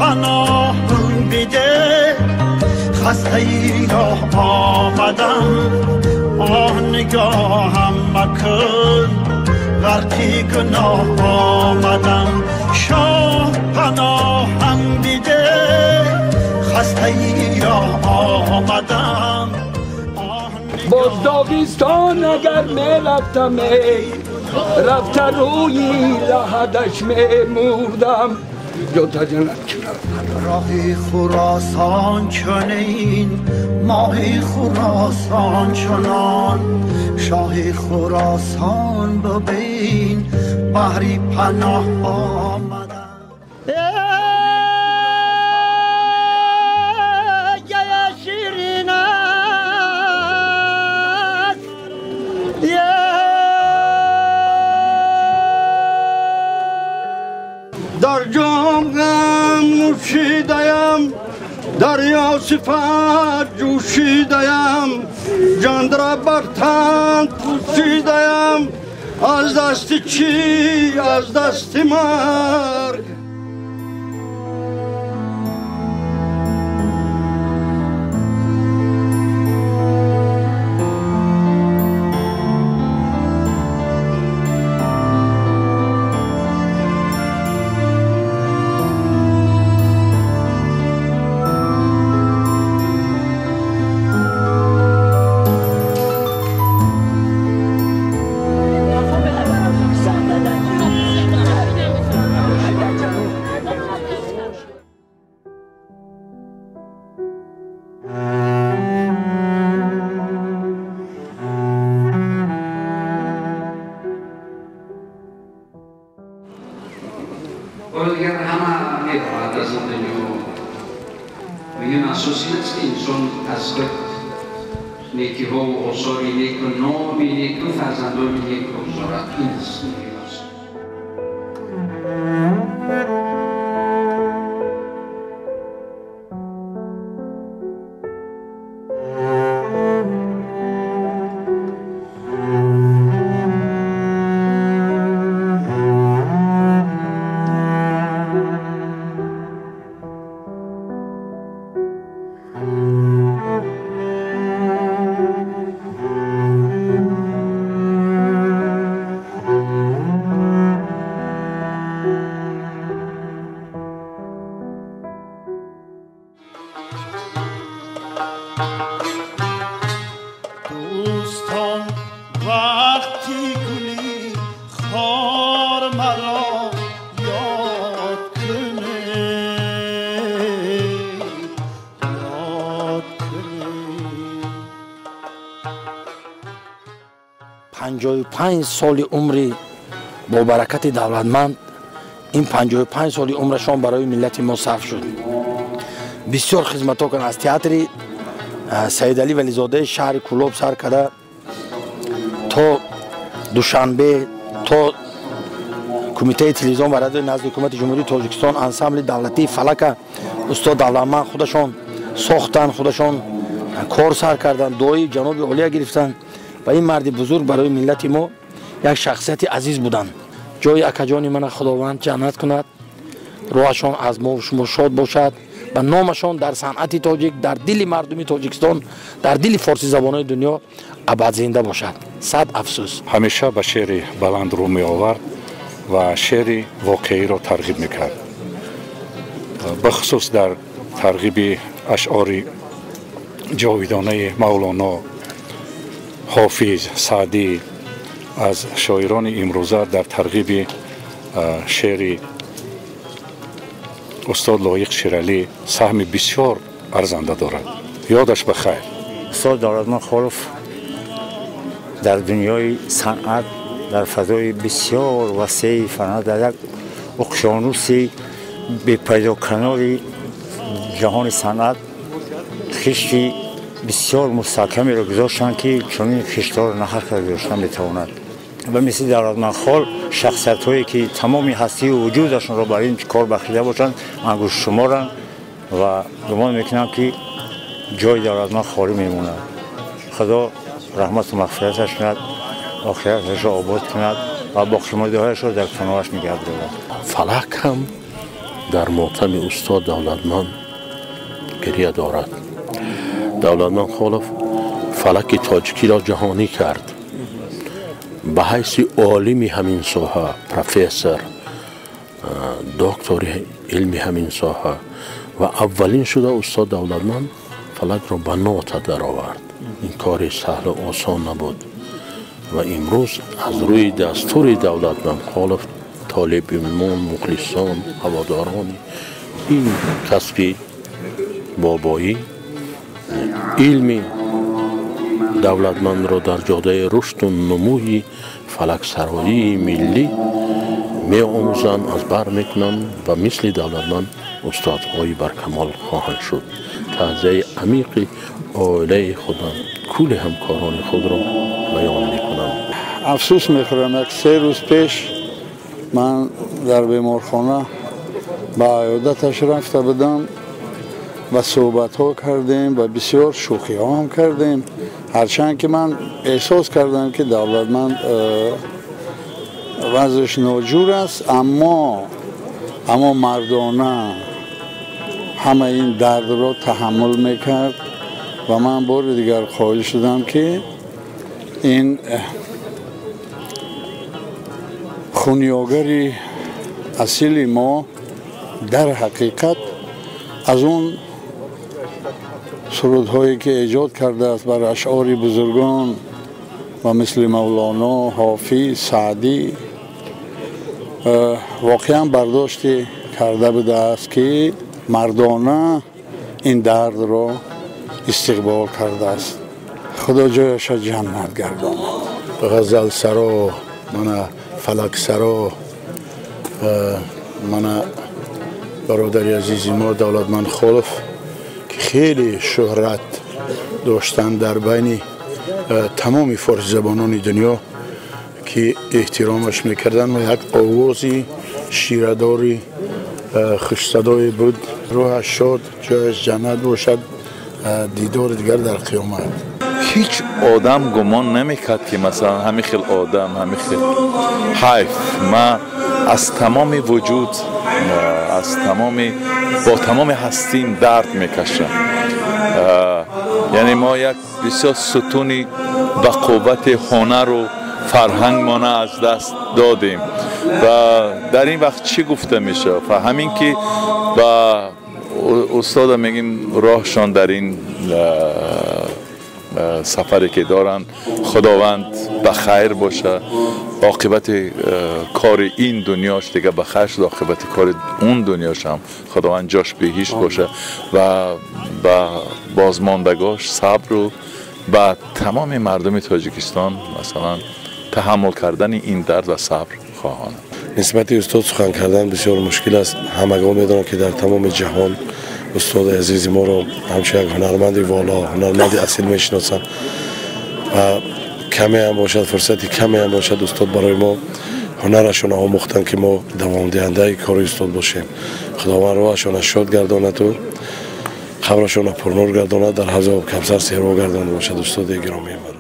پناهم بده، خسته ای راه آمدم، آه نگاهم مکن، غرقی گناه آمدم. شاه پناهم بده، خسته ای راه آمدم. باز داغستان اگر میرفتم ای رفته روی لحدش میمردم. راهی خراسان چنین، ماهی خراسان چنان، شاهی خراسان ببین، بحری پناه آمدم. در جام غم نوشیدیم، دریا صفت جوشیدیم، جان را بر تن پوشیدیم، از دست چی، از دست مرگ. دیگر همه میخواهد از این دنیا. میگن اساسی نیست که انسان از خود نیکی ها و آثار نیک و نام نیک و فرزندان نیک بگذارد. این است. دوستان وقتی گلی خار مرا یاد کنه، یاد کنه. 55 соли умри бо баракати давлатманд, ин 55 соли умрашон барои миллати мо сарф шуд. Бисёр хизматҳо карданд. Аз театри Саидалӣ Вализодаи шаҳри Кӯлоб сар карда то Душанбе, то Кумитаи телевизион ва радиои назди ҳукумати Ҷумҳурии Тоҷикистон, ансамбли давлатии Фалака устод Давлатманд худашон сохтанд, худашон кор сар карданд, дуои ҷаноби олия гирифтанд ва ин марди бузург барои миллати мо як шахсияти азиз буданд. Ҷои акаҷони мана Худованд ҷаннат кунад, рӯҳашон аз мо шумо шод бошад ва номашон дар санъати тоҷик, дар дили мардуми Тоҷикистон, дар дили форсизабонои дунё абад зинда бошад. Сад афсӯс. Ҳамеша ба шеъри баланд рӯ меовард ва шеъри воқеиро тарғиб мекард, бахусус дар тарғиби ашъори ҷовидонаи Мавлоно, Ҳофиз, Саъдӣ. Аз шоирони имрӯза дар тарғиби шеъри устод Лоиқ Шералӣ саҳми бисёр арзанда дорад. Ёдаш ба хайр. Устод Давлатманд Холов дар дунёи санъат, дар фазои бисёр васеи фанат, дар як уқёнуси бепайдоканори ҷаҳони санъат хишти бисёр мустаҳкамеро гузоштанд, ки чунин хиштҳоро на ҳар кас гузошта метавонад. Ва мисли Давлатманд Хол шахсиятҳое ки тамоми ҳастию вуҷудашонро бар ин кор бахшида бошанд ангуштшуморанд ва гумон мекунам ки ҷои Давлатманд холӣ мемонад. Худо раҳмату мағфираташ кунад, охираташро обод кунад ва боқимондаҳояшро дар паноҳаш нигаҳ дорад. Фалак ҳам Дар мотами устод Давлатманд гирья дорад. Давлатманд Холов фалаки тоҷикиро ҷаҳонӣ кард. Ба ҳайси олими ҳамин соҳа, профессор, доктори илми ҳамин соҳа ва аввалин шуда устод Давлатманд фалакро ба нота даровард. Ин кори саҳлу осон набуд ва имрӯз аз рӯи дастури Давлатманд Холов толибилмон, мухлисон, ҳаводорони ин касби бобоӣ илми Давлатмандро дар ҷодаи рушду нумӯи фалаксароии миллӣ меомӯзанд, аз бар мекунанд ва мисли Давлатманд устодҳои баркамол хоҳанд шуд. Таъзияи амиқи оилаи худам, кулли ҳамкорони худро баён мекунам. Афсӯс мехӯрам, як 3 рӯз пеш ман дар беморхона ба аёдаташ рафта будам ва суҳбатҳо кардем ва бисёр шӯхиҳо ҳам кардем. Ҳарчанд ки ман эҳсос кардам, ки Давлатманд вазъаш ноҷур аст, аммо мардона ҳама ин дардро таҳаммул мекард ва ман бори дигар қоил шудам, ки ин хунёгари асили мо дар ҳақиқат аз он сурудҳое ки эҷод кардааст бар ашъори бузургон ва мисли Мавлоно, Ҳофиз, Саъдӣ воқеан бардошти карда будааст, ки мардона ин дардро истиқбол кардааст. Худо ҷояшро ҷаннат гардонад. Ғазалсаро, мана фалаксаро, мана бародари азизи мо Давлатманд Холов, ки хеле шӯҳрат доштанд дар байни тамоми форсизабонони дунё, ки эҳтиромаш мекарданд ва як овози ширадори хушсадое буд. Рӯҳаш шод, ҷояш ҷаннат бошад, дидори дигар дар қиёмат. Ҳеҷ одам гумон намекард, ки масалан ҳамин хел одам, ҳамин хел ҳайф. Ман аз тамоми вуҷуд, аз тамоми бо тамоми ҳастим дард мекашам. Яъне мо як бисёр сутуни ба қуввати ҳунару фарҳангмона аз даст додем ва дар ин вақт чӣ гуфта мешавад? Ва ҳамин ки ба устода мегим, роҳшон дар ин сафаре ки доранд, Худованд ба хайр боша. Оқибати кори ин дунёш дига ба хайр шуд, оқибати кори он дунёш ҳам Худованд ҷош беҳишт боша ва ба бозмондагош сабру ба тамоми мардуми Тоҷикистон масалан таҳаммул кардани ин дард ва сабр хоҳонам. Нисбати устод сухан кардан бисёр мушкил аст. Ҳамагон медонанд, ки дар тамоми ҷаҳон устоди азизи моро ҳамчун як ҳунарманди воло, ҳунарманди асил мешиносанд ва каме ҳам бошад, фурсати каме ҳам бошад, устод барои мо ҳунарашонро омӯхтанд, ки мо давомдиҳандаи кори устод бошем. Худованд рӯҳашонро шод гардонаду қабрашонро пурнур гардонад, дар ҳавзи Кавсар серо гардонда бошад. Устоди гиромии ман.